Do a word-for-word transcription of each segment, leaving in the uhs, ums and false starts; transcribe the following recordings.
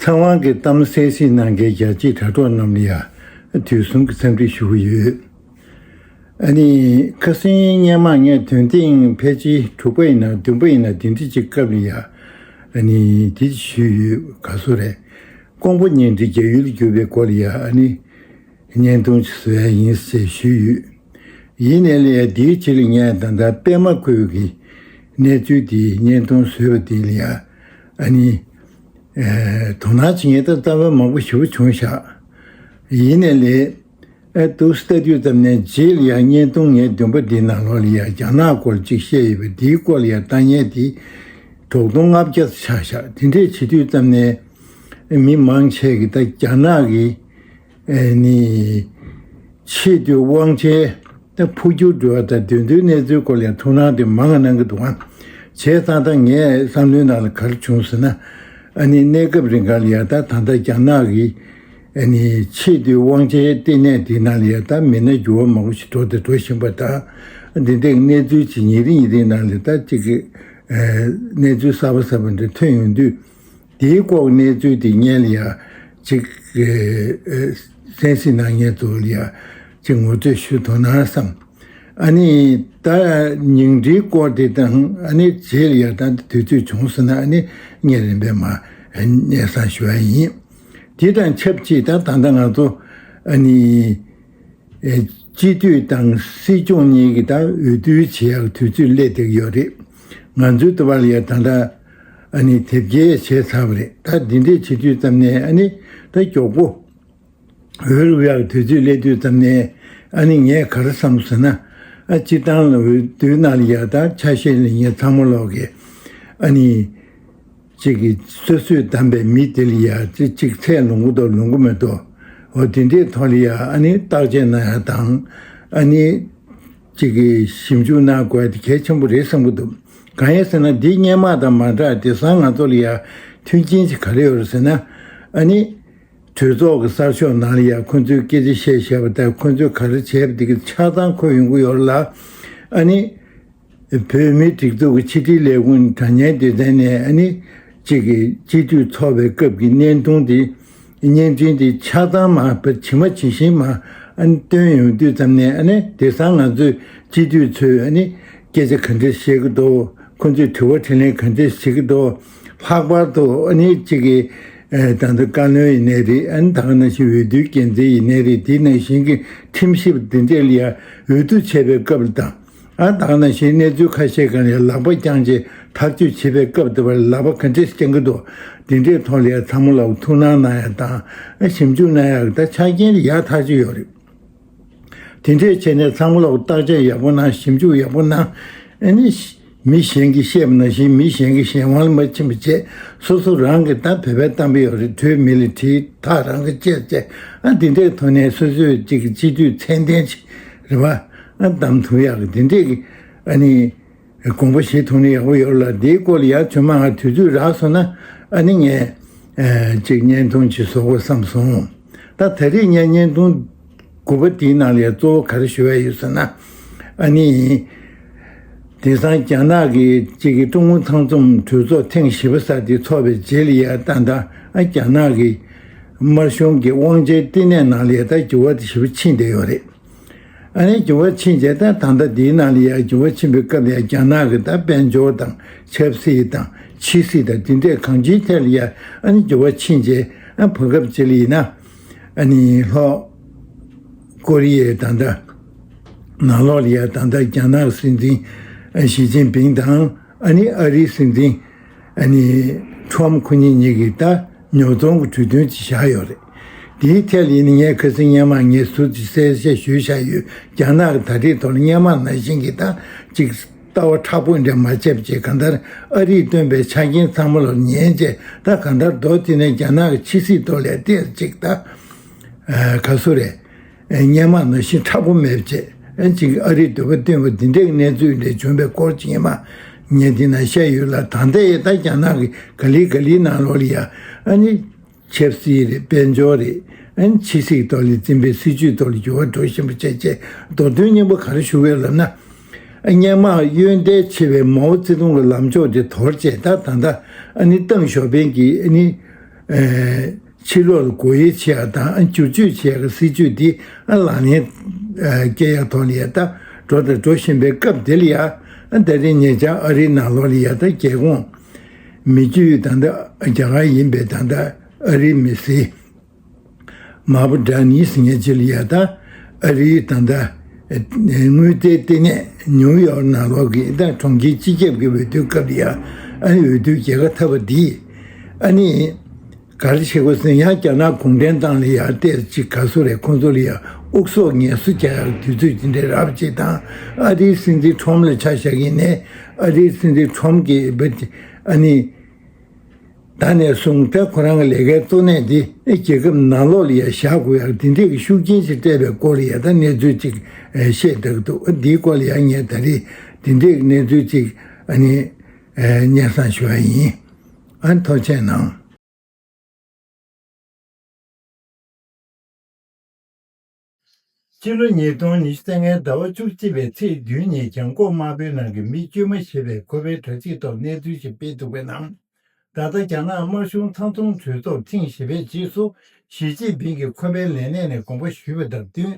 ཚང་མ་གི་གཏམ་གསན་གཟིགས་གནང་མཁན་རྒྱལ་གཅེས་དྲ་གྲོགས་རྣམས་ལ་ཡང་དུས་གསུམ་གྱི་འཚམས་འདྲི་ཞུ་གི་ཡོད། ཨ་ནི་ཁ་སང་སྔོན་མ་ངས་དོན་ཐེངས་ཕལ་ཆེར་དྲུག་པ་ཡིན་ན་བདུན་པ་ཡིན་ན་དེ་འདྲ་ཅིག་སྐབས་ལ་ཡང་ཨ་ནི་དེ་ཞུས་ཡོད། ག་སོ་རེད། ཀོང་པོ་གཉན་འབྲི་རྒྱ་ཡུལ་བསྒྱུར་བའི་སྐོར་ལ་ཡང་ཨ་ནི་བརྙན་ཐུང་ཅིག་བཟོ་ཡ་ཡིན་ཟེར་ཞུས་ཡོད། ཡིན་ནའི་ལས་དེའི་ཕྱི་ལ་ངས་ད་ལྟ་པད་མ་བཀོད་ཀྱི་གནས་ཚུལ་དེའི་བརྙན་ཐུང་བཟོས་པ་དེ་ལ་ཡང་ཨ་ནི་ཨེ་དོ་སྣང་བྱེད་མཁན་ད་རྩ་བ་མང་པོ་ཞེ་པོ་བྱུང་ཤག་ཡིན་ནའི་ལས་ཨེ་འདུག་ལྟ་དུས་ཙམ་ནས་རྗེས་ལ་ཡང་བརྙན་ཐུང་ངའི་བདུན་པ་འདིའི་ནང་ལོགས་ལ་ཡང་རྒྱ་ནག་སྐོར་ཅིག་བཤད་ཡོད་པས་དེའི་སྐོར་ལ་ཡང་ལྟ་མཁན་དེ་དྲུག་སྟོང་ལྔ་བརྒྱ་ཆགས་ཤག་དེ་འདྲས་བྱེད་དུས་ཙམ་ནས་མི་མང་ཆེ་གིས་ད་རྒྱ་ནག་གི་ཨེ་ནི། ཆེས་མཐོའི་དབང་ཆའི་ད་འཕོ་འགྱུར་འགྲོ་བ་དང་དོན་དུ་གནས་ཚུལ་སྐོར་ལ་ཡང་ཐུགས་སྣང་དེ་མང་གནང་གི་འདུག་ཨང་། བྱས་ཙང་ད་ངས་བསམ་བློའི་ནང་ལ་ག་རེ་བྱུང་ཟེར་ན། ཨ་ནི་གནས་སྐབས་རིང་ག་ལ་ཡང་ད་ད་ལྟ་རྒྱ་ནག་གི་ཨ་ནི་ཆེས་མཐོའི་དབང་ཆའི་ལྟེ་གནས་དེའི་ནང་ལ་ཡང་ད་མི་སྣ་འགྱུར་བ་མང་པོ་ཞིག་འགྲོ་དང་འགྲོ་བཞིན་པ་དང་། འདི་འདྲའི་གནས་ཚུལ་ཅིག་ཉིན་རེ་ཉིན་རེའི་ནང་ལ་ད་ཅིག་གི་གནས་ཚུལ་གསར་པ་གསར་པ་འདྲ་ཐོན་ཡོང་དུས། དེའི་སྐོར་གནས་ཚུལ་དེ་སྔོན་ལ་ཡ་ཅིག་ཨེ་ཨེ་གསན་གཟིགས་གནང་མཁན་ཚོ་ལ་ཡ་ཅིག་ངོ་སྤྲོད་ཞུ་དོ་ན་བསམ། ཨ་ནི་ད་ཉིང་ཁྲིའི་སྐོར་དེ་དང་ཨ་ནི་རྗེས་ལ་ཡ་ད་དུས་ཚོད་བྱུང་སོང་ན་ཨ་ནི་ངས་རིམ་པས་མ་སྙན་སེང་ཞུ་བ་ཡིན། དེ་དང་ཆབས་ཅིག་ད་ད་ལྟ་ང་ཚོ་ཨ་ནི། ཨེ་སྤྱི་འཐུས་དང་སྲིད་སྐྱོང་གཉིས་ཀྱི་ད་འོས་བསྡུ་བྱེད་ཡག་དུས་ཚོད་སླེབས་བསྡད་ཀྱི་ཡོད་རེད། ང་ཚོའི་ལྟ་བ་ལ་ཡ་ད་ལྟ་ཨ་ནི་དེབ་སྐྱེལ་བྱས་ཚར་བ་རེད། ད་འདི་འདྲས་བྱེད་དུས་ཙམ་ནས་ཨ་ནི་ད་མགྱོགས་པོ་འོས་རུ་ཡག་དུས་ཚོད་སླེབས་དུས་ཙམ་ནས་ཨ་ནི་ངས་ག་རེ་བསམ་ཟེར་ན། ཨ་སྤྱི་བཏང་ལ་འོས་བསྡུའི་ནང་ལ་ཡ་ད་ཆ་ཤས་ལ་ངས་ཚང་མ་ལོག་གི་ཨ་ནི། གཅིག་གིས་སོ་སོས་བདམས་པའི་མི་དེ་ལ་ཡ་གཅིག་གཅིག་ཚད་ལོངས་ཀྱི་འདུག་ལོངས་ཀྱི་མི་འདུག་འོ་དེ་འདྲའི་ཐོག་ལ་ཡ་ཨ་ནི་བརྟག་དཔྱད་གནང་ཡ་དང་། ཨ་ནི་གཅིག་གིས་ཞིབ་འཇུག་གནང་དགོས་ཡ་དེ་གལ་ཆེན་པོ་རེད་བསམ་གྱི་འདུག་གང་ཡིན་ཟེར་ན་འདི་སྔོན་མ་དང་མ་འདྲ་དེང་སང་ང་ཚོ་ལ་ཡ་མཐུན་རྐྱེན་ཅིག་ག་རེ་ཡོད་རེད་ཟེར་ན། ཨ་ནི་གྲོས་ཚོགས་ཀྱི་གསར་ཤོག་ནང་ལ་ཡ་ཁོ་ཚོས་སྐད་ཆ་བཤད་བཤད་པ་དང་ཁོ་ཚོས་ག་རེ་བྱས་པ་དེ་གི་ཆ་ཚང་འཁོད་ཡོང་གི་ཡོད་རེད་ལ། ཨ་ནི། བོད་མིའི་སྒྲིག་འཛུགས་ཀྱི་ཕྱི་དྲིལ་ལས་ཁུངས་དྲ་བརྙན་སྡེ་ཚན་ནས་ཨ་ནི་གཅིག་གི་སྤྱི་འཐུས་ཚོགས་པའི་སྐབས་ཀྱི་བརྙན་ཐུང་དེ་བརྙན་འཕྲིན་དེ་ཆ་ཚང་མ་བ་ཇི་མ་ཇི་བཞིན་མ་ཨ་ནི་བཏོན་ཡོང་དུས་ཙམ་ནས་ཨ་ནི་དེང་སང་ང་ཚོས་སྤྱི་འཐུས་ཚོས་ཨ་ནི་སྐད་ཆ་ག་འདྲ་བཤད་ཀྱི་འདུག་ཁོ་ཚོས་དྲི་བ་དྲིས་ལན་ག་འདྲ་བྱེད་ཀྱི་འདུག་ལྷག་པར་དུ་ཨ་ནི་གཅིག་གི་ད་ལྟ་བཀའ་བློན་ཡིན་ནའི་རེད། ཨ་ནི་ད་ག་ནང་བཞིན་འོས་བསྡུའི་འགན་འཛིན་ཡིན་ནའི་རེད། དེ་ནང་བཞིན་གྱི་ཁྲིམས་ཞིབ་དེ་འདྲས་ལ་ཡང་འོས་བསྡུ་བྱས་པའི་སྐབས་ལ་དང་། ཨ་ད་ག་ནང་བཞིན་གནས་ཚུལ་ཁ་ཤས་སྒང་ལ་ལག་པ་བརྐྱངས་རྗེས་ཐག་གཅོད་བྱེད་པའི་སྐབས་དེ་བར་ལག་པ་ག་འདྲས་བརྐྱང་གི་འདུག་དེ་འདྲའི་ཐོག་ལ་ཡང་ཚང་མ་ལ་ཐུགས་སྣང་གནང་ཡ་དང་ཨ་ཞིབ་འཇུག་གནང་ཡ་གི་ད་ཆ་རྐྱེན་དེ་ཡག་ཐག་ཆོད་ཡོད་རེད། དེ་འདྲས་བྱས་ནས་ཚང་མ་ལ་བརྟག་དཔྱད་ཡག་པོ་གནང་ཞིབ་འཇུག་ཡག་པོ་གནང་། ཨ་ནི་མི་གཞན་གྱིས་བཤད་པ་ནང་བཞིན་མི་གཞན་གྱི་གཞན་དབང་ལ་མ་ཕྱིན་པ་བྱས་སོ་སོ་རང་གི་ད་བོད་པའི་གཏམ་དཔེ་ཡོད་རེད། གྲོས་མི་ལ་དྲིས་ཐག་རང་གིས་བཅད་བྱས་ཨ་དེ་འདྲའི་ཐོག་ནས་སོ་སོས་ཅིག་སྤྱི་འཐུས་མཚན་ལྡན་ཅིག་རེད་བ། ཨ་གདམ་ཐུབ་ཡག་གི་དེ་འདྲས་ཀྱི་ཨ་ནི་དགོངས་པ་བཞེས་ཐུབ་ན་ཡག་པོ་ཡོད་ལ། དེའི་སྐོར་ལ་ཡང་ཚོད་མ་ང་དུས་ཚོད་རག་སོང་ན་ཨ་ནི་ངས་ཨ་ཅིག་བརྙན་ཐུང་ཅིག་བཟོ་དགོས་བསམ་སོང་། ད་ད་རེས་ངས་བརྙན་ཐུང་དགུ་པ་དེའི་ནང་ལ་ཡང་གཙོ་བོ་ག་རེ་ཞུ་བ་ཡོད་ཟེར་ན། ཨ་ནི་དེང་སང་རྒྱ་ནག་གི་གཅིག་གི་ཀྲུང་ཨུ་ཚང་འཛོམས་གྲོས་ཚོགས་ཐེངས་བཞི་པ་ཟེར་དེ་ཚོགས་པའི་རྗེས་ལ་ཡང་ད་ལྟ་ཨ་རྒྱ་ནག་གི་དམར་གཞུང་གི་དབང་ཆའི་བསྟི་གནས་ནང་ལ་ཡང་ད་འགྱུར་བ་དེ་ཞེ་པོ་ཕྱིན་བསྡད་ཡོད་རེད། ཨ་ནི་འགྱུར་བ་ཕྱིན་རྗེས་ད་ད་ལྟ་འདིའི་ནང་ལ་ཡང་འགྱུར་བ་ཕྱིན་པའི་སྐབས་ལ་ཡང་རྒྱ་ནག་གི་ད་དཔལ་འབྱོར་དང་ཆབ་སྲིད་དང་ཕྱི་སྲིད་དང་དེ་འདྲས་གང་ཅིའི་ཐད་ལ་ཡང་ཨ་ནི་འགྱུར་བ་ཕྱིན་རྗེས་ཨ་བར་སྐབས་ཅིག་ལ་ཡིན་ན་ཨ་ནི་ལྷོ་ཀོ་རི་ཡའི་ད་ལྟ་ནང་ལོགས་ལ་ཡང་ད་ལྟ་རྒྱ་ནག་གི་སྲིད་འཛིན་ཨ་ཞི་ཅིན་ཕིང་དང་ཨ་ནི་ཨ་རིའི་སྲིད་འཛིན་ཨ་ནི་ཁྲོམ་ཁོ་གཉིས་གཉིས་ཀྱིས་ད་ཉོ་ཚོང་གི་གྲོས་མཐུན་ཅིག་བཞག་ཡོད་རེད། དེའི་ཐད་ལ་ཡིན་ན་ངས་ཁ་སང་སྔོན་མ་ངས་ཟུར་ཅིག་གསལ་བཤད་ཞུས་བཞག་ཡོད། རྒྱ་ནག་གི་ད་ལྟའི་ཐོག་ལ་སྔོན་མ་ནང་བཞིན་གྱི་ད་ཅིག་ལྟ་བ་མཁྲེགས་པོ་འདྲ་མ་བྱས་པ་བྱས་གང་ལྟར་ཨ་རིས་བཏོན་པའི་ཆ་རྐྱེན་ཚང་མ་ལ་ཉན་བྱས་ད་གང་ལྟར་མདོ་དེ་ནས་རྒྱ་ནག་གི་ཕྱི་སྲིད་ཐོག་ལ་ཏོག་ཙམ་ཅིག་ད་ག་སུ་རེད། སྔོན་མ་ནང་བཞིན་མཁྲེགས་པོ་མེད་པ་བྱས་ཅིག་ཨ་རིའི་འདོད་པ་བསྟུན་པ་འདི་འདྲའི་གནས་ཚུལ་འདྲ་བྱུང་བའི་སྐོར་ཅིག་ཡིན་མ། ངས་འདི་ན་བཤད་ཡོད་ལ། ད་ལྟའི་ད་རྒྱ་ནག་གི་ག་ལེ་ག་ལེའི་ནང་ལོགས་ལ་ཡ་ཨ་ནི་ཆབ་སྲིད་རེད། དཔལ་འབྱོར་རེད། ཨ་ནི་ཕྱི་སྲིད་ཐོག་ལ་འཛིན་པའི་སྲིད་ཇུས་ཐོག་ལ་འགྱུར་བ་འགྲོ་བཞིན་པ་བྱས་བྱས་མདོ་དོན་སྙིང་པོ་ག་རེ་ཞུ་བའི་ལབ་ན། ཨ་སྔོན་མ་གཡོན་ཐལ་ཆེ་བའི་མའོ་ཙེ་ཏུང་གི་ལམ་ཕྱོགས་དེ་དོར་བྱས་ད་ད་ལྟ་ཨ་ནི་ཏེང་ཞའོ་ཕིང་གིས་ཨ་ནི། ཕྱི་ལོགས་ལ་སྒོ་དབྱེ་བྱེད་ཡག་དང་བསྒྱུར་བཅོས་བྱེད་ཡག་གི་སྲིད་ཇུས་དེ་ལག་ལེན་བསྐྱལ་ཡག་ཐོག་ལ་ཡ་ད་འགྲོ་དང་འགྲོ་བཞིན་པའི་སྐབས་དེ་ལ་ཡ་ད་རེས་ཉེ་ཆར་ཨ་རིའི་ནང་ལོགས་ལ་ཡ་ད་རྒྱལ་ཁོངས་མི་རྒྱུད་ད་ལྟ་རྒྱ་གར་ཡིན་པའི་ད་ལྟ་ཨ་རིའི་མི་སེར། མ་བུ་དྲ་ནི་ཟེར་མཁན་ཅིག་ལ་ཡ་ད་ཨ་རིའི་ད་ལྟ་དངུལ་རྩའི་ལྟེ་གནས་ནིའུ་ཡོག་ནང་ལོགས་ཀྱི་ད་གྲོང་ཁྱེར་སྤྱི་ཁྱབ་ཀྱི་འོས་བསྡུ་སྐབས་ལ་ཡ་ཨ་ནི་འོས་བསྡུ་རྒྱལ་ཁ་ཐོབ་པ་འདིས་ཨ་ནི་ག་རེ་བྱེད་དགོས་ཟེར་ན་ཡང་རྒྱ་ནག་གུང་ཁྲན་ཏང་ལ་ཡ་ཏོག་ཙམ་ག་ཚོད་རེད། ཁོང་ཚོ་ལ་ཡ་དབུགས་སོགས་ངལ་གསོ་རྒྱག་ཡག་དུས་ཚོད་ཅིག་འདྲ་རག་པ་ཅིག་དང་ཨ་རིའི་སྲིད་འཛིན་ཁྲོམ་ལ་ཆ་བཞག་གིན་ནས་ཨ་རིའི་སྲིད་འཛིན་ཁྲོམ་གྱིས་ཨ་ནི། ད་ནས་བཟུང་ད་ཁོ་རང་གི་ལས་ཀའི་གཙོ་གནད་འདི་རྒྱལ་ཁབ་ནང་ལོགས་ལ་ཡ་བཞག་དགོས་ཡག་འདི་འདྲས་ཀྱི་ཤུགས་རྐྱེན་ཞིག་སྤྲད་པའི་སྐོར་ལ་ཡ་ད་གནས་ཚུལ་ཅིག་བཤད་བསྡད་ཀྱི་འདུག་འདིའི་སྐོར་ལ་ཡ་ངས་ད་རེས་འདི་འདྲས་ཀྱི་གནས་ཚུལ་ཅིག་ཨ་ནི་སྙན་སེང་ཞུ་བ་ཡིན། ཨ་ཐུགས་རྗེ་གནང་། སྤྱི་ལོ་ཉིས་སྟོང་ཉི་ཤུ་རྩ་ལྔའི་ཟླ་བ་བཅུ་གཅིག་པའི་ཚེས་བདུན་ཉིན་གྱང་ཁོག་དམར་པོའི་ནང་གི་མི་དཀྱུས་མ་ཞེས་པའི་ཁོ་པའི་དྲ་ཚིགས་ཐོག་གནས་ཚུལ་ཞིག་སྤེལ་འདུག་པའི་ནང་། ད་ལྟ་རྒྱ་ནག་དམར་གཞུང་ཚང་འཛོམས་གྲོས་ཚོགས་ཐེངས་བཞི་པའི་རྗེས་སུ་ཞི་ཅིན་ཕིང་གིས་ཁོ་པའི་ལས་གནས་ནས་དགོངས་པ་ཞུས་པ་དང་བསྟུན།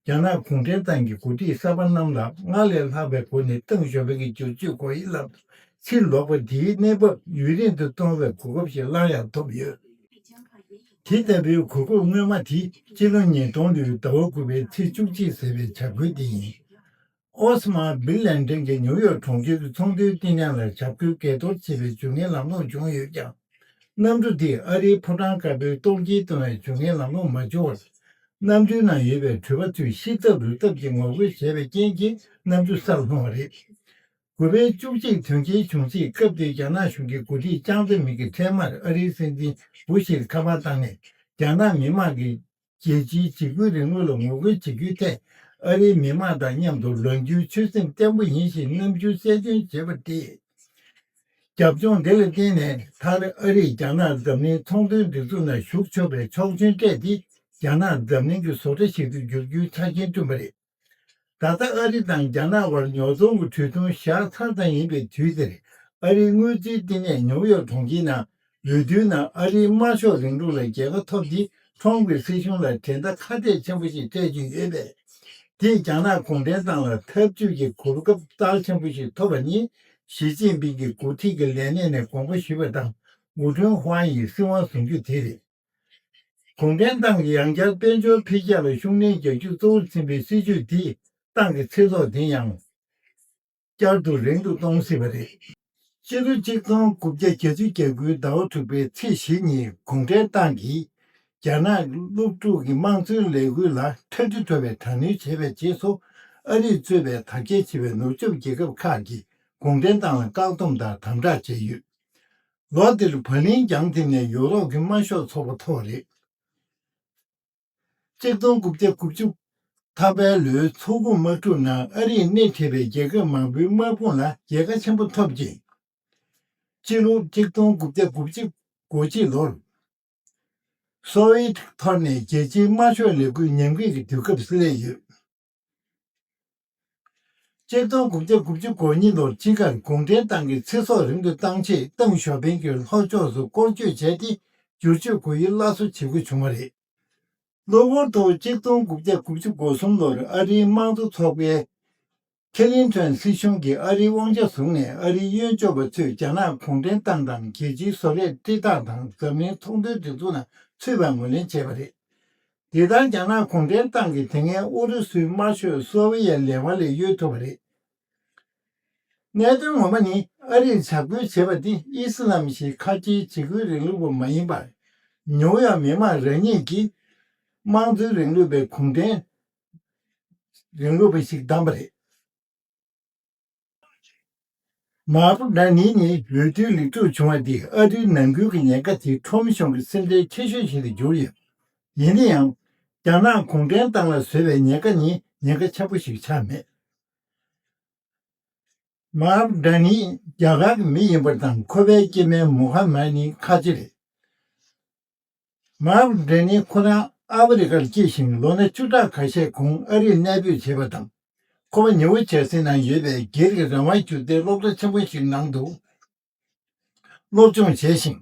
རྒྱ་ནག་གུང་ཁྲན་ཏང་གི་འགོ་ཁྲིད་གསར་པ་རྣམས་ལ་སྔར་ལས་ལྷག་པའི་སྒོ་ནས་ཏེང་ཞའོ་ཕིང་གི་བསྒྱུར་བཅོས་སྒོ་དབྱེའི་ལམ་ཕྱིར་ལོག་པ་འདིའི་གནས་བབ་ཡུན་རིང་དུ་གཏོང་བའི་གོ་སྐབས་ཤིག་བླང་ཡག་ཐོབ་ཡོད། དེ་ལྟ་བུའི་གོ་སྐབས་སྔོན་མ་དེ་སྤྱི་ལོ་ཉིས་སྟོང་ལོའི་ཟླ་བ་དགུ་པའི་ཚེས་བཅུ་གཅིག་ཟེར་བའི་བྱ་འགུལ་འདི་ཡིན། ཨོ་སི་མ་སྦིན་ལན་ཀྲན་གྱིས་ནིའུ་ཡོག་གྲོང་ཁྱེར་གྱི་ཚོང་དོན་བསྟི་གནས་ལ་བྱ་འགུལ་འགས་གཏོར་བྱེད་པའི་བྱུས་ངན་ལམ་ལྷོང་བྱུང་ཡོད་ཀྱང་། གནམ་གྲུ་དེས་ཨ་རིའི་ཕོ་བྲང་དཀར་པོའི་གཏོར་སྐྱོན་གཏོང་བའི་བྱུས་ངན་ལམ་ལྷོང་མ་བྱུང་བར། གནམ་གྲུའི་ནང་ཡོད་པའི་གྲུ་པ་ཚོས་ཤི་སྟབས་རུལ་སྟབས་ཀྱི་ངོ་རྒོལ་བྱས་པའི་རྐྱེན་གྱིས་གནམ་གྲུ་སར་ལྷུང་བ་རེད། དགུ་པའི་བཅུ་གཅིག་དོན་རྐྱེན་བྱུང་རྗེས་སྐབས་དེའི་རྒྱ་ནག་གཞུང་གི་འགོ་ཁྲིད་ཅང་ཙེ་མིན་གྱིས་འཕྲལ་མར་ཨ་རིའི་སྲིད་འཛིན་བུ་ཤིར་ཁ་པར་བཏང་ནས་རྒྱ་ནག་མི་དམངས་ཀྱིས་རྒྱལ་སྤྱིའི་འཇིགས་སྐུལ་རིང་ལུགས་ལ་ངོ་རྒོལ་བྱེད་རྒྱུའི་ཐད་ཨ་རིའི་མི་དམངས་དང་མཉམ་དུ་ལངས་རྒྱུའི་ཆོད་སེམས་བརྟན་པོ་ཡིན་ཞེས་རྣམ་འགྱུར་གསལ་སྟོན་བྱས་པ་སྟེ། རྒྱབ་ལྗོངས་འདི་ལ་བརྟེན་ནས་མཐར་ཨ་རིས་རྒྱ་ནག་འཛམ་གླིང་ཚོང་དོན་སྒྲིག་འཛུགས་ནང་ཞུགས་ཆོག་པའི་ཆོག་མཆན་སྤྲད་དེ་རྒྱ་ནག་འཛམ་གླིང་གི་བཟོ་གྲྭ་ཞིག་ཏུ་འགྱུར་རྒྱུའི་ཆ་རྐྱེན་བསྐྲུན་པ་རེད། ད་ལྟ་ཨ་རི་དང་རྒྱ་ནག་དབར་ཉོ་ཚོང་གི་གྲོས་མཐུན་བཞག་ཚར་ཙམ་ཡིན་པའི་དུས་འདིར་ཨ་རིའི་དངུལ་རྩིས་བསྟི་གནས་ནིའུ་ཡོག་གྲོང་ཁྱེར་ནང་འོས་བསྡུའི་ནང་ཨ་རིའི་དམར་ཤོག་རིང་ལུགས་ལ་རྒྱལ་ཁ་ཐོབ་སྟེ་ཁྲོམ་གྱི་སྲིད་གཞུང་ལ་དྲན་རྟགས་ཁ་གཏད་ཆེན་པོ་ཞིག་སྤྲད་ཀྱིན་ཡོད་པས། དེས་རྒྱ་ནག་གུང་ཁྲན་ཏང་ལ་འཐབ་ཇུས་ཀྱི་གོ་སྐབས་རྩལ་ཆེན་པོ་ཞིག་ཐོབ་པ་ནི་ཞི་ཅིན་ཕིང་གིས་འགོ་ཁྲིད་ཀྱི་ལས་གནས་ནས་དགོངས་པ་ཞུས་པ་དང་ཝུ་ཁྲུན་ཧྭ་ཡིས་སྲིད་དབང་བཟུང་རྒྱུ་དེ་རེད། གུང་ཁྲན་ཏང་གིས་ཡང་བསྐྱར་དཔལ་འབྱོར་འཕེལ་རྒྱས་ལ་ཤུགས་སྣོན་རྒྱག་རྒྱུ་གཙོ་བོར་འཛིན་པའི་སྲིད་ཇུས་དེས་ཏང་གི་ཚེ་སྲོག་དེ་ཡང་བསྐྱར་དུ་རིང་དུ་གཏོང་སྲིད་པ་རེད། སྤྱི་ལོ་གཅིག་སྟོང་དགུ་བརྒྱ་གྱ་གཅིག་གྱ་དགུའི་ཟླ་བ་དྲུག་པའི་ཚེས་བཞི་ཉིན་གུང་ཁྲན་ཏང་གིས་རྒྱ་ནག་སློབ་ཕྲུག་གི་དམངས་གཙོའི་ལས་འགུལ་ལ་ཁྲལ་འཁྲི་འགྲོ་བའི་དྲག་གནོན་བྱས་པའི་རྗེས་སུ་ཨ་རིས་གཙོས་པའི་དར་རྒྱས་ཆེ་བའི་ནུབ་ཕྱོགས་རྒྱལ་ཁབ་ཁག་གིས་གུང་ཁྲན་ཏང་ལ་བཀག་སྡོམ་དང་དམ་དྲག་བྱས་ཡོད། ལོ་འདིར་བྷར་ལིན་རྒྱང་འཐེན་ནས་ཡུ་རོབ་ཀྱི་དམར་ཤོག་ཚོགས་པ་ཐོག་རེད། གཅིག་སྟོང་དགུ་བརྒྱ་དགུ་བཅུ་ཐམ་པའི་ལོའི་མཚོ་ཁུག་དམག་འཁྲུག་ནང་ཨ་རིས་སྣེ་ཁྲིད་པའི་རྒྱལ་ཁབ་མང་པོའི་དམག་དཔུང་ལ་རྒྱལ་ཁ་ཆེན་པོ་ཐོབ་ཅིང་། སྤྱི་ལོ་གཅིག་སྟོང་དགུ་བརྒྱ་དགུ་བཅུ་གོ་གཅིག་ལོར། སོ་ཝི་ཡེད་ཐོར་ནས་རྒྱལ་སྤྱིའི་དམར་ཤོག་ལས་འགུལ་ཉམས་རྒུད་ཀྱི་དུས་སྐབས་སུ་སླེབས་ཡོད། གཅིག་སྟོང་དགུ་བརྒྱ་དགུ་བཅུ་གོ་གཉིས་ལོར་དཔྱིད་ཀར་གུང་ཁྲན་ཏང་གི་ཚེ་སྲོག་རིང་དུ་བཏང་ཆེད་ཏེང་ཞའོ་ཕིང་གི་ལྷོ་ཕྱོགས་སུ་སྐོར་སྐྱོད་བྱས་ཏེ་བསྒྱུར་བཅོས་སྒོ་དབྱེ་སླར་གསོ་བྱེད་དགོས་བྱུང་བ་རེད། གློ་བུར་དུ་གཅིག་སྟོང་དགུ་བརྒྱ་དགུ་བཅུ་གོ་གསུམ་ལོར་ཨ་རིའི་དམངས་གཙོ་ཚོགས་པའི་ཁེ་ལིན་ཊོན་སྲིད་གཞུང་གིས་ཨ་རིའི་དབང་ཆ་བཟུང་ནས་ཨ་རིའི་གཡོན་ཕྱོགས་པ་ཚོས་རྒྱ་ནག་གུང་ཁྲན་ཏང་དང་རྒྱལ་སྤྱིའི་བཟོ་ལས་སྤྲད་སྟངས་དང་འཛམ་གླིང་ཚོང་དོན་སྒྲིག་འཛུགས་ནང་ཚུད་པར་ངོས་ལེན་བྱས་པ་རེད། དེ་ལྟར་རྒྱ་ནག་གུང་ཁྲན་ཏང་གིས་དེ་སྔའི་ཨུ་རུ་སུའི་དམར་ཤོག་སོ་ཝི་ཡེ་ལས་དབང་ལས་གཡོལ་ཐུབ་པ་རེད། གནད་དོན་ངོ་མ་ནི་ཨ་རིས་བྱ་འགུལ་བྱས་པ་འདི་ཨི་སི་ལམ་ཞིག་ཁ་ཆེའི་འཇིགས་སྐུལ་རིང་ལུགས་པ་མ་ཡིན་པར། ཉོ་ཡ་མི་དམངས་རང་ཉིད་ཀྱིས་དམངས་གཙོའི་རིང་ལུགས་པའི་གུང་ཁྲན་རིང་ལུགས་པ་ཞིག་བདམས་པ་རེད། མཱ་བུ་ཌ་ནི་ནི་འོས་བསྡུའི་ལེགས་གྲུབ་བྱུང་བ་འདིས་ཨ་རིའི་ནང་ཁུལ་གྱི་ཉེན་ཁ་དེ་ཁྲོམ་གཞུང་གི་སེམས་ཁྲལ་ཆེ་ཤོས་ཤིག་ཏུ་གྱུར་ཡོད། ཡིན་ན་ཡང་། རྒྱ་ནག་གུང་ཁྲན་ཏང་ལ་བཟོས་པའི་ཉེན་ཁ་ནི་ཉེན་ཁ་ཆེན་པོ་ཞིག་ཆགས་མེད། མཱ་བུ་ཌ་ནི་རྒྱ་གར་གྱི་མི་ཡིན་པ་དང་ཁོ་པའི་སྐྱེ་དམན་མུ་ཧ་མད་ནི་ཁ་ཆེ་རེད། མཱ་བུ་ཌ་ནི་ཁོ་རང་ཨ་ཧྥེ་རི་ཁར་སྐྱེས་ཤིང་ལོ་ན་བཅུ་ཕྲག་ཁ་ཤས་གོང་ཨ་རིར་གནས་སྤོས་བྱས་པ་དང་། ཁོ་པ་ནིའུ་ཇར་སི་ནང་ཡོད་པའི་སྒེར་གྱི་རང་དབང་སྒྱུ་རྩལ་སློབ་གྲྭ་ཆེན་པོ་ཞིག་ནང་དུ་སློབ་སྦྱོང་བྱས་ཤིང་།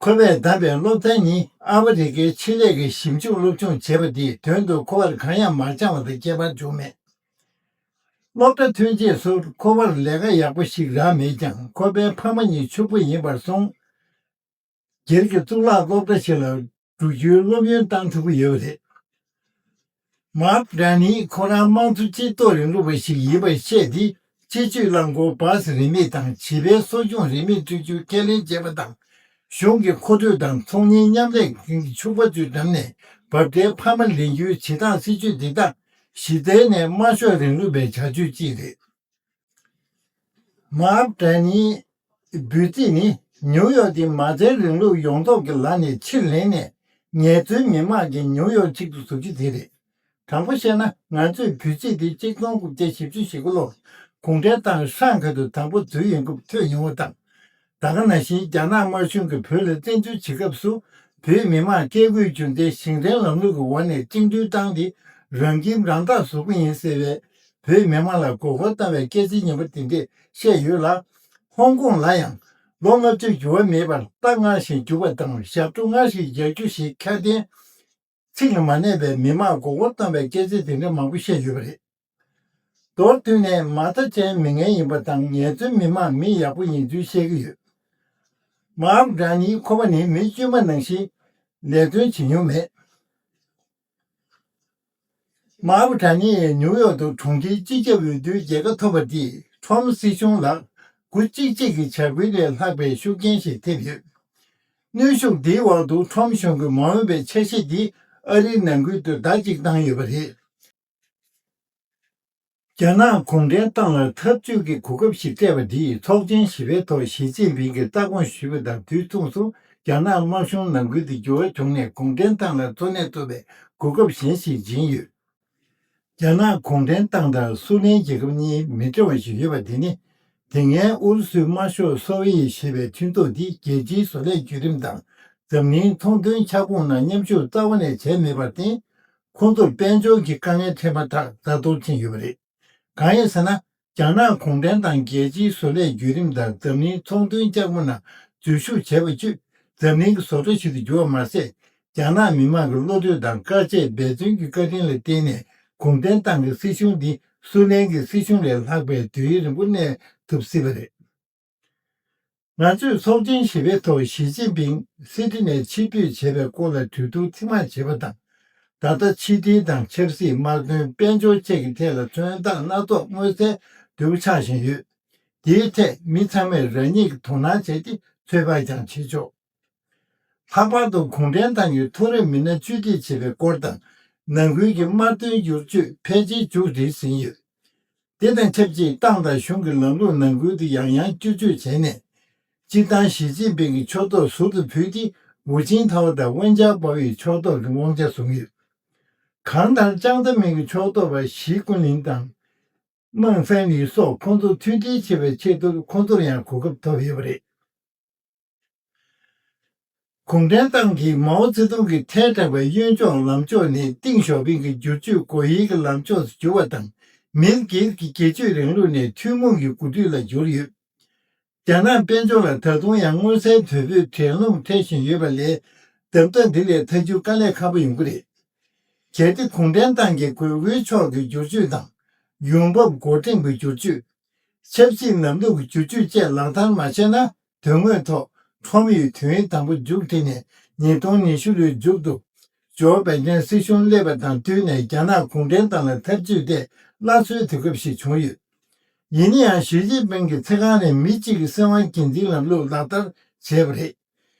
ཁོ་པས་བདམས་པའི་སློབ་ཚན་ནི་ཨ་ཧྥེ་རི་ཁའི་ཆེད་ལས་ཀྱི་ཞིབ་འཇུག་སློབ་སྦྱོང་བྱས་པ་འདིས་དོན་དུ་ཁོ་པར་གང་ཡང་མ་སྦྱངས་པ་དང་ཁྱད་པར་བྱུང་མེད། སློབ་གྲྭ་ཐོན་རྗེས་སུ་ཁོ་པར་ལས་ཀ་ཡག་པོ་ཞིག་རག་མེད་ཀྱང་། ཁོ་པའི་ཕ་མ་གཉིས་ཕྱུག་པོ་ཡིན་པར་སོང་། སྒེར་གྱི་གཙུག་ལག་སློབ་གྲྭ་ཞིག་ལ་འགྲོ་རྒྱུའི་སློབ་ཡོན་བཏང་ཐུབ་ཀྱི་ཡོད་པ་རེད། མཱ་ཀྲ་ནི་ཁོ་རང་དམངས་གཙོ་སྤྱི་ཚོགས་རིང་ལུགས་པ་ཞིག་ཡིན་པར་བཤད་དེ། སྤྱི་སྤྱོད་རླངས་འཁོར་བཱ་སི་རིན་མེད་དང་བྱིས་པའི་གསོ་སྦྱོང་རིན་མེད་སྤྲོད་རྒྱུའི་ཁས་ལེན་བྱས་པ་དང་། གཞུང་གི་མཁོ་སྤྲོད་དང་ཚོང་གཉེར་མཉམ་ལས་ཁང་གི་ཕྱུག་པོ་ཚོའི་འགྲམ་ནས་འབབ་ཁྲལ་འཕར་མ་ལེན་རྒྱུའི་བྱེད་སྟངས་སྲིད་ཇུས་འདི་དག་གཞི་རྩའི་ནས་དམར་ཤོག་རིང་ལུགས་པའི་བྱ་སྤྱོད་ཅིག་རེད། མཱ་ཀྲ་ནིའི་འབོད་ཚིག་ནི། ནིའུ་ཡོག་འདི་མ་རྩའི་རིང་ལུགས་ཡོངས་རྫོགས་ཀྱི་ལག་ནས་ཕྱིར་ལེན་ནས། ངལ་རྩོལ་མི་དམངས་ཀྱིས་ནིའུ་ཡོག་གཅིག་ཏུ་བཟོ་རྒྱུ་དེ་རེད། དྲང་པོ་བཤད་ན། ང་ཚོས་འབོད་ཚིག་འདི་གཅིག་སྟོང་དགུ་བརྒྱ་བཞི་བཅུ་ཞེ་དགུ་ལོར་གུང་ཁྲན་ཏང་ཧྲང་ཁ་ཐུག་དང་པོ་འཛུལ་ཡོང་སྐབས་ཐོས་མྱོང་བ་དང་། ད་ག་ནང་བཞིན་རྒྱ་ནག་དམར་གཞུང་གིས་བོད་ལ་བཙན་འཛུལ་བྱེད་སྐབས་སུ། བོད་མི་དམངས་བཀས་བཀོད་རྒྱུད་འཛིན་ཞིང་བྲན་ལམ་ལུགས་ཀྱི་འོག་ནས་བཅིངས་འགྲོལ་བཏང་སྟེ། རང་ཁྱིམ་རང་བདག་བཟོ་གི་ཡིན་ཟེར་བའི་བོད་མི་དམངས་ལ་མགོ་སྐོར་བཏང་བའི་སྐད་ཆ་ངན་པ་དེ་འདྲས་བཤད་ཡོད་ལ། ཧོང་ཀོང་ལ་ཡང་ལོ་ལྔ་བཅུ་འགྱུར་བ་མེད་པར་རྟ་སྔར་བཞིན་རྒྱུག་པ་དང་ཞབས་བྲོ་སྔར་བཞིན་རྒྱག་རྒྱུ་ཞིག་ཁ་དན། ཚིག་ལ་མ་གནས་པའི་མི་དམངས་མགོ་སྐོར་བཏང་བའི་སྐད་ཆ་དེ་འདྲ་མང་པོ་བཤད་ཡོད་པ་རེད། མདོར་བསྡུས་ནས། མ་མཐའ་ཅན་མི་ངན་ཡིན་པ་དང་། ངལ་རྩོལ་མི་དམངས་མི་ཡག་པོ་ཡིན་ཚུལ་བཤད་ཀྱི་ཡོད། མཱ་ཀྲ་ནིའི་ཁོ་པ་ནི་མི་དཀྱུས་མ་ནང་བཞིན་ལས་དོན་བྱེད་མྱོང་མེད། མཱ་ཀྲ་ནི་ཡིས་ནིའུ་ཡོག་ཏུ་གྲོང་ཁྱེར་སྤྱི་ཁྱབ་འོས་བསྡུའི་རྒྱལ་ཁ་ཐོབ་པ་འདིས་ཁྲོམ་སྲིད་གཞུང་ལ་དགུ་གཅིག་གཅིག་གི་བྱ་འགུལ་ལས་ལྷག་པའི་ཤུགས་རྐྱེན་ཞིག་ཐེབས་ཡོད། གནོན་ཤུགས་འདིའི་འོག་ཏུ་ཁྲོམ་གཞུང་གི་མ་འོངས་པའི་འཆར་གཞི་འདི་ཨ་རིའི་ནང་ཁུལ་དུ་བརྡ་གཅིག་བཏང་ཡོད་པ་རེད། རྒྱ་ནག་གུང་ཁྲན་ཏང་ལ་འཐབ་ཇུས་ཀྱི་གོ་སྐབས་ཤིག་སྤྲད་པ་འདིས། ཚོགས་ཆེན་བཞི་པའི་ཐོག་ཞི་ཅིན་ཕིང་གིས་ལྟ་དགོངས་ཞུས་པ་དང་དུས་མཚུངས་སུ། རྒྱ་ནག་དམར་གཞུང་ནང་ཁུལ་དུ་འགྱུར་བ་བྱུང་ནས། གུང་ཁྲན་ཏང་ལ་གཙོ་གནད་ཐུབ་པའི་གོ་སྐབས་གཞན་ཞིག་སྦྱིན་ཡོད། རྒྱ་ནག་གུང་ཁྲན་ཏང་དང་སུའུ་ལེན་རྒྱལ་ཁབ་གཉིས་མི་འདྲ་བ་ཞིག་ཡོད་པ་དེ་ནི། དེ་སྔའི་ཨུ་རུ་སུའི་དམར་ཤོག་སོ་བྷི་ཡེ་ཞེས་པའི་མཐུན་ཚོགས་འདིས་རྒྱལ་སྤྱིའི་བཟོ་ལས་བརྒྱུད་རིམ་དང་འཛམ་གླིང་ཚོང་དོན་ཁྱབ་ཁོངས་ནང་མཉམ་ཞུགས་རྩ་བ་ནས་བྱས་མེད་པར་བརྟེན། ཁོང་ཚོར་དཔལ་འབྱོར་གྱི་དཀའ་ངལ་འཕྲད་མ་ཐག་རྩ་གཏོར་ཕྱིན་ཡོད་པ་རེད། གང་ཡིན་ཟེར་ན། རྒྱ་ནག་གུང་ཁྲན་ཏང་རྒྱལ་སྤྱིའི་བཟོ་ལས་བརྒྱུད་རིམ་དང་འཛམ་གླིང་ཚོང་དོན་ཁྱབ་ཁོངས་ནང་འཛུལ་ཞུགས་བྱས་པ་བརྒྱུད། འཛམ་གླིང་གི་བཟོ་གྲྭ་ཞིག་ཏུ་གྱུར་བ་མ་ཟད། རྒྱ་ནག་མི་དམངས་ཀྱི་བློ་གྲོས་དང་དཀའ་སྤྱད་འབད་བརྩོན་གྱི་བཀའ་དྲིན་ལ་བརྟེན་ནས། གུང་ཁྲན་ཏང་གི་སྲིད་གཞུང་འདི་སུའུ་ལེན་གྱི་སྲིད་གཞུང་ལས་ལྷག་པའི་དུས་ཡུན་རིང་པོ་གནས་ཐུབ་སྲིད་པ་རེད། ང་ཚོས་ཚོགས་ཆེན་བཞི་པའི་ཐོག་ཞི་ཅིན་ཕིང་སི་ཁྲི་ནས་ཕྱིར་འབུད་བྱས་པའི་སྐོར་ལ་གྲོས་བསྡུར་ཐེངས་མང་བྱས་པ་དང་། ད་ལྟ་ཕྱི་འབྲེལ་དང་ཆབ་སྲིད། དམག་དོན། དཔལ་འབྱོར་བཅས་ཀྱི་ཐད་ལ་མཚོན་རྟགས་སྣ་ཚོགས་མངོན་གསལ་དོད་པོ་ཆགས་བཞིན་ཡོད། དེའི་ཐད་མི་ཚང་མས་རང་ཉིད་ཀྱིས་དོ་སྣང་བྱས་ཏེ་ཚོད་དཔག་ཀྱང་བྱེད་ཆོག། ལྷག་པར་དུ་གུང་ཁྲན་ཏང་གི་མཐོ་རིམ་མི་སྣ་བཅོས་སྒྲིག་བྱེད་པའི་སྐོར་དང་། ནང་ཁུལ་གྱི་དམར་འདོན་བསྒྱུར་བཅོས་ཕལ་ཆེར་མཇུག་སྒྲིལ་ཟིན་ཡོད། དེ་དང་ཆབས་ཅིག་ཏང་དང་གཞུང་གི་ལམ་ལུགས་ནང་ཁུལ་དུ་ཡང་ཡང་བསྐྱར་བཅོས་བྱས་ནས། སྤྱིར་བཏང་ཞི་ཅིན་ཕིང་གི་ཕྱོགས་གཏོགས་ཟུར་དུ་ཕུད་དེ། ཧུའུ་ཅིན་ཐའོ་དང་ཝེན་ཅང་པའོ་ཡི་ཕྱོགས་གཏོགས་ཀྱི་དབང་ཆ་བཟུང་ཡོད། གང་ལྟར་ལྕང་ཐ་མིན་གྱི་ཕྱོགས་གཏོགས་པ་ཞི་ཀུན་ལིན་དང་། མང་ཧྥན་ལི་སོགས་ཁོང་ཚོ་མཐུན་སྒྲིལ་བྱེད་པའི་ཆེད་དུ་ཁོང་ཚོར་ཡང་གོ་སྐབས་ཐོབ་ཡོད་པ་རེད། གུང་ཁྲན་ཏང་གིས་མའོ་ཙེ་ཏུང་གིས་ཐལ་དྲགས་པའི་གཡོན་ཕྱོགས་ལམ་ཕྱོགས་ནས་ཏེང་ཞའོ་ཕིང་གི་བསྒྱུར་བཅོས་སྒོ་དབྱེའི་གི་ལམ་ཕྱོགས་སུ་བསྒྱུར་བ་དང་། མི་སྒེར་གྱི་སྒེར་གཅོད་རིང་ལུགས་ནས་ཐུན་མོང་གི་འགོ་ཁྲིད་ལ་བསྒྱུར་ཡོད། རྒྱ་ནག་དཔལ་འབྱོར་ལ་ད་དུང་ཡང་མངོན་གསལ་དོད་པོས་འགྲན་སློང་འཕྲད་བཞིན་ཡོད་པ་ལས། གདམ་ག་འདི་ལས་ཐར་རྒྱུ་དཀའ་ལས་ཁག་པོ་ཡོང་གི་རེད། གལ་ཏེ་གུང་ཁྲན་ཏང་གིས་དགོས་མཁོའི་ཕྱོགས་ཀྱི་བསྒྱུར་བཅོས་དང་། ཡོང་འབབ་འགོ་འདྲེན་གྱི་བསྒྱུར་བཅོས། ཆབ་སྲིད་ལམ་ལུགས་ཀྱི་བསྒྱུར་བཅོས་བཅས་ལག་བསྟར་མ་བྱས་ན། དོན་དངོས་ཐོག་ཁྲོམ་ཡིག་དུས་ཡུན་དང་པོ་མཇུག་སྒྲིལ་ནས། ཉིས་སྟོང་ཉི་ཤུ་ལོའི་མཇུག་ཏུ། ཇོ་བྷའི་ཌེན་སྲིད་གཞུང་སླེབས་པ་དང་བསྟུན་ནས། རྒྱ་ནག་གུང་ཁྲན་ཏང་ལ་འཐབ་ཇུས་ཐད་སླར་གསོའི་དུས་སྐབས་ཤིག་བྱུང་ཡོད། ཡིན་ན་ཡང་། ཞི་ཅིན་ཕིང་གིས་ཚེ་གང་རིང་མི་གཅིག་གི་སྲིད་དབང་སྒེར་འཛིན་ལམ་ལུགས་ལག་བསྟར་བྱས་པ་རེད།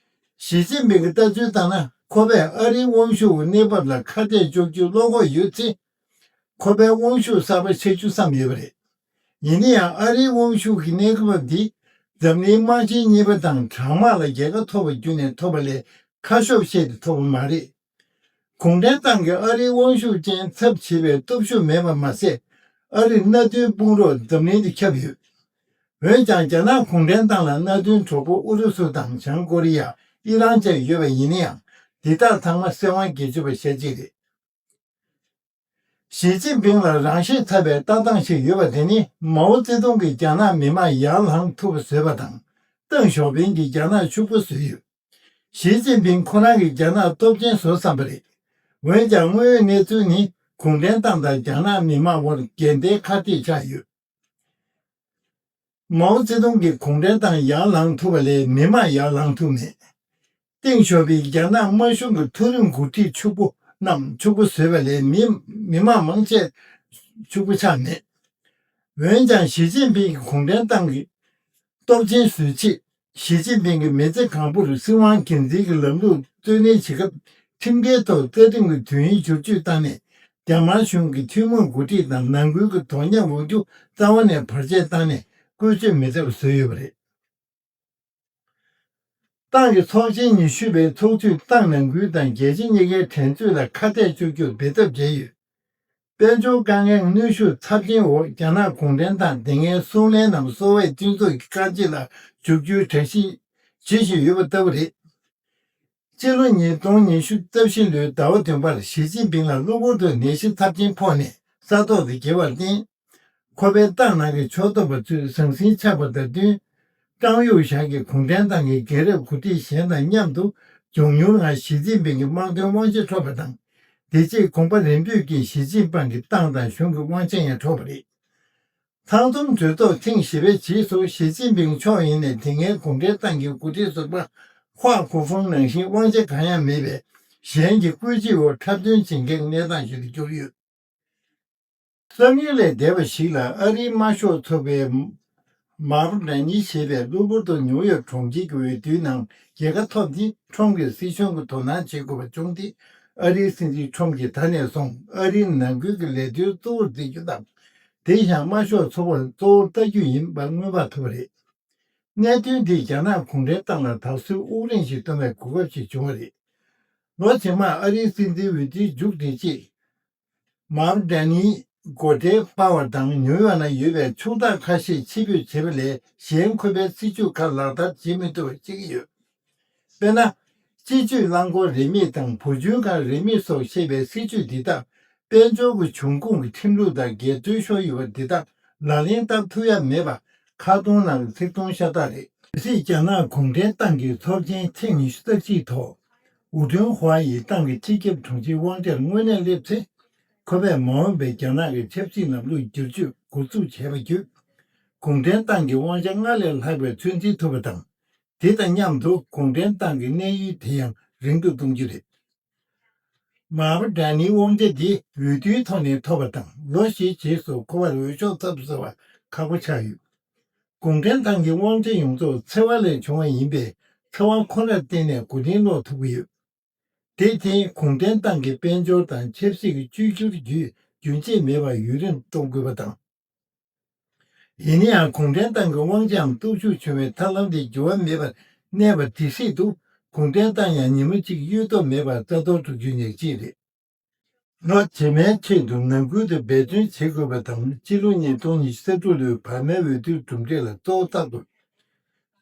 ཞི་ཅིན་ཕིང་གི་ལྟ་ཚུལ་ལྟར་ན། ཁོ་པས་ཨ་རིའི་དབང་ཤུགས་ཀྱི་གནས་བབ་ལ་ཁ་གཏད་གཅོག་རྒྱུའི་བློ་ཁོག་ཡོད་ཚེ། ཁོ་པའི་དབང་ཤུགས་གསར་པ་ཆགས་རྒྱུ་བསམ་ཡོད་པ་རེད། ཡིན་ན་ཡང་། ཨ་རིའི་དབང་ཤུགས་ཀྱི་གནས་བབ་འདི་འཛམ་གླིང་དམག་ཆེན་གཉིས་པ་དང་གྲང་དམག་ལ་རྒྱལ་ཁ་ཐོབ་པ་བརྒྱུད་ནས་ཐོབ་པ་ལས། ཁ་ཤོབ་བཤད་དེ་ཐོབ་པ་མ་རེད། གུང་ཁྲན་ཏང་གིས་ཨ་རིའི་དབང་ཤུགས་ཅན་ཚབ་བྱེད་པའི་སྟོབས་ཤུགས་མེད་པ་མ་ཟད། ཨ་རིར་མནའ་མཐུན་དཔུང་རོགས་འཛམ་གླིང་དུ་ཁྱབ་ཡོད། འོན་ཀྱང་། རྒྱ་ནག་གུང་ཁྲན་ཏང་ལ་མནའ་མཐུན་གྲོགས་པོ་ཨུ་རུ་སུ་དང་བྱང་ཀོ་རི་ཡ། ཨི་རན་བཅས་ཡོད་པ་ཡིན་ན་ཡང་། འདི་དག་ཚང་མ་སྲིད་དབང་སྒེར་གཅོད་པ་ཞེ་གཅིག་རེད། ཞི་ཅིན་ཕིང་ལ་རང་ཤེད་ཚ་བའི་ལྟ་སྟངས་ཤིག་ཡོད་པ་དེ་ནི། མའོ་ཙེ་ཏུང་གིས་རྒྱ་ནག་མི་དམངས་ཡར་ལངས་ཐུབ་པ་བཟོས་པ་དང་། ཏེང་ཞའོ་ཕིང་གིས་རྒྱ་ནག་ཕྱུག་པོ་བཟོས་ཡོད། ཞི་ཅིན་ཕིང་ཁོ་རང་གིས་རྒྱ་ནག་སྟོབས་ཆེན་བཟོ་བསམ་པ་རེད། འོན་ཀྱང་དངོས་ཡོད་གནས་ཚུལ་ནི་གུང་ཁྲན་ཏང་དང་རྒྱ་ནག་མི་དམངས་དབར་འགལ་ཟླའི་ཁ་གཏད་ཆགས་ཡོད། མའོ་ཙེ་ཏུང་གིས་གུང་ཁྲན་ཏང་ཡར་ལངས་ཐུབ་པ་ལས་མི་དམངས་ཡར་ལངས་ཐུབ་མེད། ཏེང་ཞའོ་ཕིང་རྒྱ་ནག་དམར་གཞུང་གི་མཐོ་རིམ་འགོ་ཁྲིད་ཕྱུག་པོ་རྣམས་ཕྱུག་པོ་བཟོས་པ་ལས་མི་མི་དམངས་མང་ཆེ་ཕྱུག་པོ་ཆགས་མེད། འོན་ཀྱང་ཞི་ཅིན་ཕིང་གིས་གུང་ཁྲན་ཏང་གི་སྟོབས་ཆེན་བཟོས་ཆེད། ཞི་ཅིན་ཕིང་གིས་མི་ཚེ་གང་པོར་སྲིད་དབང་སྒེར་འཛིན་གྱི་ལམ་ལུགས་བརྩོན་ལེན་བྱེད་སྐབས། ཁྲིམས་འགལ་ཐོག་རྩ་ཁྲིམས་ཀྱི་དུས་ཡུན་བསྒྱུར་བཅོས་བཏང་ནས། རྒྱ་དམར་གཞུང་གི་ཐུན་མོང་འགོ་ཁྲིད་དང་ནང་ཁུལ་གྱི་དོ་མཉམ་འོག་འགྱུ་རྩ་བ་ནས་བར་ཆད་བཏང་ནས་བཀོལ་སྤྱོད་མི་ཐུབ་པ་བཟོས་ཡོད་པ་རེད། ཏང་གི་ཚོགས་ཆེན་ཉི་ཤུ་པའི་ཚོགས་དུས་ཏང་ནང་ཁུལ་དང་རྒྱལ་སྤྱི་གཉིས་ཀའི་འགྲན་རྩོད་ལ་ཁ་གཏད་གཅོག་རྒྱུར་འབད་འཐབ་བྱས་ཡོད། དཔལ་འབྱོར་དཀའ་ངལ་གནོན་ཤུགས་ཚབས་ཆེན་འོག་རྒྱ་ནག་གུང་ཁྲན་ཏང་དེ་སྔའི་གསུང་གླེང་རྣམས་གསོ་བའི་སྤྱི་ཚོགས་ཀྱི་བཀག་རྗེས་ལ་འཇུག་རྒྱུའི་གྲ་སྒྲིག་བྱེད་བཞིན་ཡོད་པ་ལྟ་བུ་རེད། སྤྱི་ལོ་ཉིས་སྟོང་ཉི་ཤུ་རྩ་བཞི་ལོའི་ཟླ་བ་བདུན་པར་ཞི་ཅིན་ཕིང་ལ་གློ་བུར་དུ་ནད་གཞི་ཚབས་ཆེན་ཕོག་ནས་ས་ཐོག་ཏུ་འགྱེལ་བར་བརྟེན། ཁོ་པའི་ཏང་ནང་གི་ཕྱོགས་གཏོགས་པ་ཚོས་ཟང་ཟིང་ཆགས་པ་དང་བསྟུན། ཀྲང་ཡུང་ཞའོ་གིས་གུང་ཁྲན་ཏང་གི་རྒན་རབས་འགོ་ཁྲིད་གཞན་དང་མཉམ་དུ་མགྱོགས་མྱུར་ངང་ཞི་ཅིན་ཕིང་གི་དམག་དོན་དབང་ཆ་འཕྲོག་པ་དང་། དེ་རྗེས་གོམ་པ་རིམ་འབུད་ཀྱིས་ཞི་ཅིན་ཕིང་གི་ཏང་དང་གཞུང་གི་དབང་ཆ་ཡང་འཕྲོག་པ་རེད། ཚང་འཛོམས་གྲོས་ཚོགས་ཐེངས་བཞི་པའི་རྗེས་སུ་ཞི་ཅིན་ཕིང་མཆོག་ཡིན་ནས་དེ་སྔའི་གུང་ཁྲན་ཏང་གི་འགོ་ཁྲིད་ཟུར་པ་ཧྭ་གོ་ཧྥུང་ནང་བཞིན་དབང་ཆ་གང་ཡང་མེད་པའི་གཞན་གྱི་བཀོལ་སྤྱོད་འོག་འཁྲབ་སྟོན་བྱེད་མཁན་གནས་སྟངས་ཤིག་ཏུ་གྱུར་ཡོད། བསམ་ཡུལ་ལས་འདས་པ་ཞིག་ལ་ཨ་རིའི་དམར་ཤོག་ཚོགས་པའི་མར་ཌ་ནི་ཞེས་པས་གློ་བུར་དུ་ཉིའུ་ཡོག་གྲོང་ཁྱེར་གྱི་འོས་བསྡུའི་ནང་རྒྱལ་ཁ་ཐོབ་སྟེ་ཁྲོམ་གྱི་སྲིད་གཞུང་གི་དོ་སྣང་བྱེད་དགོས་པ་བྱུང་སྟེ། ཨ་རིའི་སྲིད་འཛིན་ཁྲོམ་གྱིས་ད་ནས་བཟུང་ཨ་རིའི་ནང་ཁུལ་གྱི་ལས་དོན་གཙོ་བོར་བརྩི་རྒྱུ་དང་། དེ་ཡང་དམར་ཤོག་ཚོགས་པར་གཙོ་བོར་ལྟ་རྒྱུ་ཡིན་པ་མངོན་པར་ཐུབ་པ་རེད། གནད་དོན་འདིས་རྒྱ་ནག་གུང་ཁྲན་ཏང་ལ་ད་གཟོད་དབུགས་རིང་ཞིག་སྟོན་པའི་གོ་སྐབས་ཤིག་བྱུང་བ་རེད། ལོ་རྗེས་མར་ཨ་རིའི་སྲིད་འཛིན་འོས་བསྡུའི་མཇུག་སྒྲིལ་རྗེས། མར་ཌ་ནིའི་སྒོ་ཁྲལ་སྤར་བ་དང་ནིའུ་ཡོག་ནང་ཡོད་པའི་ཕྱུག་བདག་ཁ་ཤས་ཕྱིར་འབུད་བྱས་པ་ལས་གཞན་ཁོ་པའི་སྲིད་ཇུས་ཁག་ལག་བསྟར་བྱེད་མི་ཐུབ་པ་བྱེད་ཀྱི་ཡོད། དཔེར་ན། སྤྱི་སྤྱོད་རླངས་འཁོར་རིན་མེད་དང་བུ་བཅོལ་ཁང་རིན་མེད་སོགས་བཤད་པའི་སྲིད་ཇུས་འདི་དག་དཔལ་འབྱོར་གྱི་འབྱུང་ཁུངས་ཀྱི་ཁྲིམས་ལུགས་དང་འགལ་འཛོལ་ཤོར་ཡོད་པ་འདི་དག་ལག་ལེན་བསྟར་ཐུབ་ཡ་མེད་པ་ཁ་སྟོང་ནང་གི་ཚིག་སྟོང་ཤ་སྟག་རེད། གལ་སྲིད་རྒྱ་ནག་གུང་ཁྲན་ཏང་གི་ཚོགས་ཆེན་ཐེངས་ཉི་ཤུ་རྩ་གཅིག་ཐོག་ཝུ་ཁྲུན་ཧྭ་ཡིས་ཏང་གི་སྤྱི་ཁྱབ་དྲུང་ཆེའི་དབང་ཆར་དངོས་གནས་སླེབས་ཚེ། ཁོ་པས་མ་འོངས་པའི་རྒྱ་ནག་གི་ཆབ་སྲིད་ལམ་ལུགས་བསྒྱུར་བཅོས་འགོ་འཛུགས་བྱས་པ་བརྒྱུད། གུང་ཁྲན་ཏང་གི་དབང་ཆ་སྔར་ལས་ལྷག་པའི་ཚོད་འཛིན་ཐུབ་པ་དང་། དེ་དང་མཉམ་དུ་གུང་ཁྲན་ཏང་གི་གནས་ཡུལ་དེ་ཡང་རིང་དུ་གཏོང་རྒྱུ་རེད། མར་ཌ་ནིའི་དབང་ཆ་འདི་འོས་བསྡུའི་ཐོག་ནས་ཐོབ་པ་དང་ལོ་བཞིའི་རྗེས་སུ་ཁོ་པར་འོས་ཤོག་ཚབ་ཏུ་བསུ་བ་ཁག་པོ་ཆགས་ཡོད། གུང་ཁྲན་ཏང་གི་དབང་ཆ་ཡོངས་རྫོགས་འཚེ་བ་ལས་བྱུང་བ་ཡིན་པས་འཚེ་བ་ཁོ་ནར་བརྟེན་ནས་མགོ་རྟིང་སློག་ཐུབ་ཀྱི་ཡོད། དེས་རྐྱེན་གུང་ཁྲན་ཏང་གི་དཔལ་འབྱོར་དང་ཆབ་སྲིད་ཀྱི་བཅོས་བསྒྱུར་བརྒྱུད་རྒྱུན་ཆད་མེད་པར་ཡུན་རིང་གཏོང་དགོས་པ་དང་། ཡིན་ན་ཡང་གུང་ཁྲན་ཏང་གི་དབང་ཆའམ་སྟོབས་ཤུགས་ཆུང་བའི་ཐབས་ལམ་དེ་འགྱུར་བ་མེད་པར་གནས་པ་དེ་སྲིད་དུ་གུང་ཁྲན་ཏང་ཡང་ཉིན་མོ་གཅིག་གཡོལ་ཐབས་མེད་པར་རྩ་གཏོར་འགྲོ་རྒྱུའི་ཉེར་གཅིག་རེད། ལོ་རྗེས་མའི་ཆེད་དུ་ནང་ཁུལ་དུ་འབད་བརྩོན་བྱེད་དགོས་པ་དང་སྤྱི་ལོ་ཉིས་སྟོང་ཉི་ཤུ་རྩ་དྲུག་ལོའི་བར་མའི་འོས་བསྡུའི་གྲུབ་འབྲས་ལ་གཙོ་བོ་བལྟ་དགོས།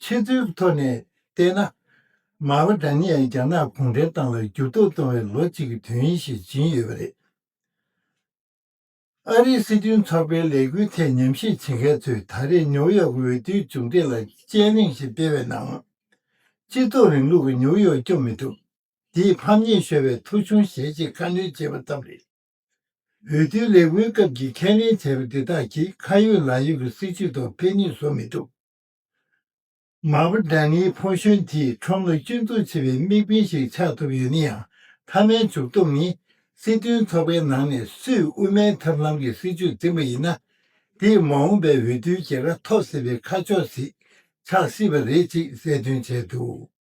ཆེད་དོན་གྱི་ཐོག་ནས་བལྟས་ན། མར་པ་ཌ་ནི་ཡལ་རྒྱ་ནག་གུང་ཁྲན་ཏང་ལ་འགྱུར་ལྡོག་གཏོང་བའི་ལོ་གཅིག་གི་དུས་ཡུན་ཞིག་བྱིན་ཡོད་པ་རེད། ཨ་རིའི་སྲིད་དོན་ཚོགས་པའི་ལས་འགུལ་ཐད་ཉམས་ཞིབ་བྱེད་མཁན་ཚོས་ད་རེས་ནིའུ་ཡོག་གི་འོས་བསྡུའི་མཇུག་འབྲས་ལ་དཔྱད་གླེང་ཞིག་སྤེལ་བའི་ནང་། སྤྱི་ཚོགས་རིང་ལུགས་ཀྱིས་ནིའུ་ཡོག་སྐྱོབ་མི་ཐུབ། འདིས་ཕམ་ཉེས་ཤོར་བའི་ཐོ་གཞུང་གཞན་ཞིག་ཁ་སྣོན་བྱས་པ་ཙམ་རེད། འོས་བསྡུའི་ལས་འགུལ་སྐབས་ཀྱི་ཁས་ལེན་བྱས་པ་འདི་དག་གིས་ཁ་ཡོད་ལག་ཡོད་ཀྱི་སྲིད་བྱུས་ཐོག་ཕན་ནུས་བཟོ་མི་ཐུབ། མར་པ་ཌ་ནིའི་ཕོ་གཞོན་དེས་ཁྲོམ་ལ་སྐྱོན་འཛུགས་བྱེད་པའི་དམིགས་འབེན་ཞིག་ཆགས་ཐུབ་ཡོད་ན་ཡང་། མཐའ་མའི་མཇུག་སྡོམ་ནི། སྲིད་དོན་ཚོགས་པའི་ནང་ནས་སུས་དབུ་མའི་ཐབས་ལམ་གྱི་སྲིད་བྱུས་འཛིན་པ་ཡིན་ན། དེས་མ་འོངས་པའི་འོས་བསྡུའི་རྒྱལ་ཁ་ཐོབ་སྲིད་པའི་ཁ་ཕྱོགས་ཤིག་ཆགས་སྲིད་པ་རེད་ཅེས་གསལ་སྟོན་བྱས་འདུག།